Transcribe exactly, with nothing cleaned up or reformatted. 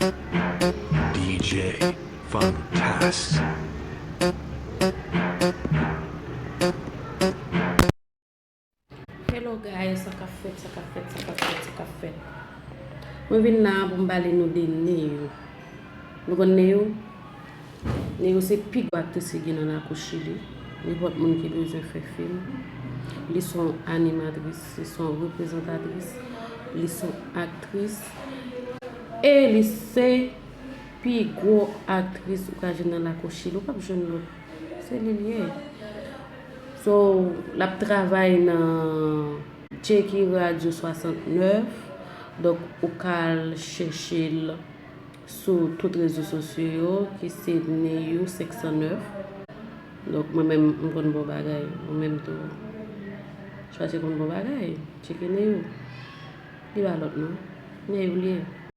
D J Fantastic. Hello guys, sa k ap fèt, sa k ap fèt, sa k ap fèt, sa k ap fèt. Mwen vin la pou m pale nou de Neyou. Nou konn Neyou? Neyou se pi gwo aktris ki gen nan lakou Chili. Nenpòt moun ki bezwen fè fim. Li se yon animatris, li se yon reprezantatris, li se yon aktris. E li se pi gwo aktris ou ka jwenn nan lakou Chili. Ou p ap jwenn lòt. Se li l ye. So, l ap travay nan Tcheki Radio swasantnèf. Donk, ou ka al chèche l sou tout rezo sosyo yo, ki se Neyou senk san nèf. Donk, mwen menm, m konn bon bagay. Ou menm tou. Chwazi konn bon bagay. Tcheke Neyou. Li pa lòt non. Neyou li ye.